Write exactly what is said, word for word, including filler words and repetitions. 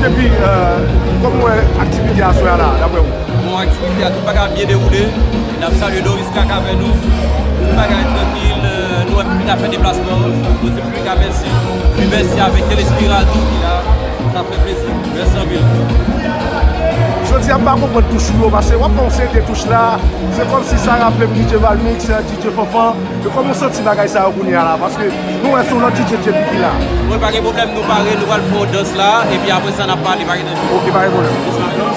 Epi, kòman w wè aktivite aswè a la, daprè ou? Bon, aktivite a, tout bagay ap byen dewoule. N ap salye Doris k ak avè nou. Tout bagay trankil, nou wè piblik la fè deplasman. Nou di piblik la mèsi. Epi mèsi avèk Telespira tou ki la. Sa fè plezi. Mèsi anpil. Jodi a m pa konprann touch ou yo, paske w ap fè yon seri de touch la, se kòmsi sa raple m D J Valmix, D J Fanfan. Men kòman w santi bagay sa yo kounye a la? Paske nou wè se yon lòt D J J P ki la. Bon, pa gen pwoblèm, nou pare, nou pral fè yon dans la, epi apre sa n ap pale, pa gen nan. Ok, pa gen pwoblèm.